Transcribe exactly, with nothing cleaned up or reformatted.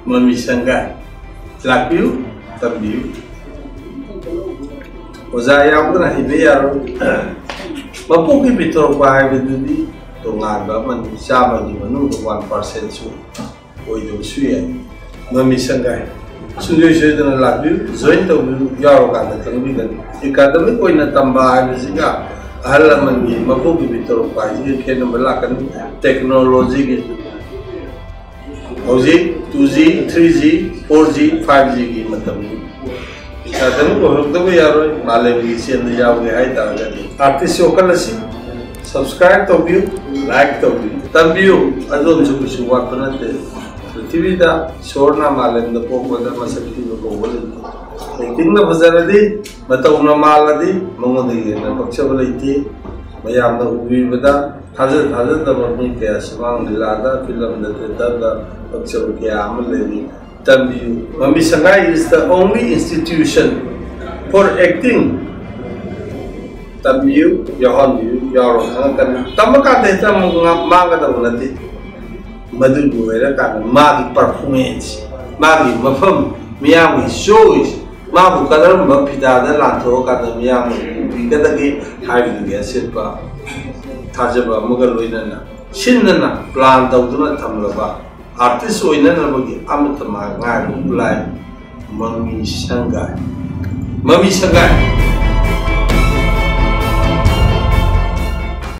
ꯃꯃꯤ ꯁꯪꯒꯥꯏ꯫ ꯂꯥꯛꯄꯤꯌꯨ, ꯇꯝꯕꯤꯌꯨ꯫ ꯑꯣꯖꯥ ꯌꯥꯎꯗꯅ ꯍꯩꯕ ꯌꯥꯔꯣꯏ꯫ ꯃꯄꯣꯛꯀꯤ ꯄꯤꯊꯣꯔꯛꯄ ꯍꯥꯏꯕꯗꯨꯗꯤ ꯇꯣꯉꯥꯟꯕ ꯑꯃꯅꯤ꯫ ꯆꯥꯝꯃꯒꯤ ꯃꯅꯨꯡꯗ ꯋꯥꯟ ꯄꯥꯔꯁꯦꯟꯁꯨ ꯑꯣꯏꯗꯕꯁꯨ ꯌꯥꯏ꯫ ꯃꯃꯤ ꯁꯪꯒꯥꯏ꯫ ꯁꯨꯡꯁꯣꯏ ꯁꯣꯏꯗꯅ ꯂꯥꯛꯄꯤꯌꯨ, ꯖꯣꯏꯟ ꯇꯧꯕꯤꯌꯨ, ꯌꯥꯎꯔꯀꯥꯟꯗ ꯈꯪꯕꯤꯒꯅꯤ꯫ ꯑꯦꯀꯥꯗꯃꯤꯛ ꯑꯣꯏꯅ ꯇꯝꯕ ꯍꯥꯏꯕꯁꯤꯒ ꯑꯍꯜ ꯂꯃꯟꯒꯤ ꯃꯄꯣꯛꯀꯤ ꯄꯤꯊꯣꯔꯛꯄ ꯍꯥꯏꯁꯤꯒ ꯈꯦꯠꯅꯕ ꯂꯥꯛꯀꯅꯤ꯫ ꯇꯦꯛꯅꯣꯂꯣꯖꯤꯒꯤ ꯍꯧꯖꯤꯛ two G, three G, four G, five ꯖꯤꯒꯤ ꯃꯇꯝꯅꯤ꯫ ꯄꯩꯁꯥ ꯇꯔꯨꯛ ꯑꯣꯏꯔꯛꯇꯕ ꯌꯥꯔꯣꯏ, ꯃꯥꯂꯦꯝꯒꯤ ꯆꯦꯟꯗ ꯌꯥꯎꯒꯦ ꯍꯥꯏ ꯇꯥꯔꯒꯗꯤ꯫ ꯑꯥꯔꯇꯤꯁ ꯋꯥꯈꯜ ꯑꯁꯤ ꯁꯕꯁꯀ꯭ꯔꯥꯏꯕ ꯇꯧꯕꯤꯌꯨ, ꯂꯥꯏꯛ ꯇꯧꯕꯤꯌꯨ, ꯇꯝꯕꯤꯌꯨ꯫ ꯑꯗꯣꯝꯁꯨ ꯀꯩꯁꯨ ꯋꯥꯠꯄ ꯅꯠꯇꯦ꯫ ꯄ꯭ꯔꯤꯊꯤꯕꯤꯗ ꯏꯁꯣꯔꯅ ꯃꯥꯂꯦꯝꯗ ꯄꯣꯛꯄꯗ ꯃꯁꯛ ꯊꯤꯕ ꯀꯧꯕ ꯂꯩꯇꯦ꯫ ꯑꯦꯛꯇꯤꯡꯅ ꯐꯖꯔꯗꯤ, ꯃꯇꯧꯅ ꯃꯥꯜꯂꯗꯤ ꯃꯉꯣꯟꯗꯒꯤ ꯍꯦꯟꯅ ꯄꯛꯆꯕ ꯂꯩꯇꯦ꯫ ꯃꯌꯥꯝꯅ ꯎꯕꯤꯕꯗ ꯊꯥꯖ ꯊꯥꯖꯗꯕ ꯃꯤ ꯀꯌꯥ ꯁꯨꯃꯥꯡ ꯂꯤꯂꯥꯗ, ꯐꯤꯂꯝꯗ, ꯊꯤꯌꯦꯇꯔꯗ ꯄꯛꯆꯕ ꯀꯌꯥ ꯑꯃ ꯂꯩꯔꯤ꯫ ꯇꯝꯕꯤꯌꯨ꯫ ꯃꯃꯤ ꯁꯪꯒꯥꯏ is the only institution for acting. ꯇꯝꯕꯤꯌꯨ, ꯌꯥꯎꯍꯟꯕꯤꯌꯨ, ꯌꯥꯎꯔ ꯈꯪꯉꯛꯀꯅꯤ꯫ ꯇꯝꯕ ꯀꯥꯟꯗ ꯍꯦꯛꯇ ꯑꯃꯨꯛ ꯉ-, ꯃꯥꯡꯒꯗꯧꯕ ꯅꯠꯇꯦ꯫ ꯃꯗꯨ ꯂꯣꯏꯔꯀꯥꯟꯗ ꯃꯥꯒꯤ ꯄꯔꯐꯣꯔꯃꯦꯟꯁ, ꯃꯥꯒꯤ ꯃꯐꯝ, ꯃꯤꯌꯥꯝꯒꯤ ꯆꯣꯏꯁ, ꯃꯥꯕꯨ ꯀꯔꯝꯕ ꯐꯤꯗꯥꯗ ꯂꯥꯟꯊꯣꯛꯑꯀꯥꯟꯗ ꯃꯤꯌꯥꯝꯅ ꯎꯕꯤꯒꯗꯒꯦ ꯍꯥꯏꯕꯗꯨꯒꯤ ꯑꯆꯦꯠꯄ ꯊꯥꯖꯕ ꯑꯃꯒ ꯂꯣꯏꯅꯅ ꯁꯤꯟꯗꯅ ꯄ꯭ꯂꯥꯟ ꯇꯧꯗꯨꯅ ꯊꯝꯂꯕ ꯑꯥꯔꯇꯤꯁ ꯑꯣꯏꯅꯅꯕꯒꯤ ꯑꯃꯠꯇ ꯃꯥ ꯉꯥꯏꯕ ꯈꯨꯠꯂꯥꯏ ꯃꯃꯤ ꯁꯪꯒꯥꯏ꯫ ꯃꯃꯤ ꯁꯪꯒꯥꯏ꯫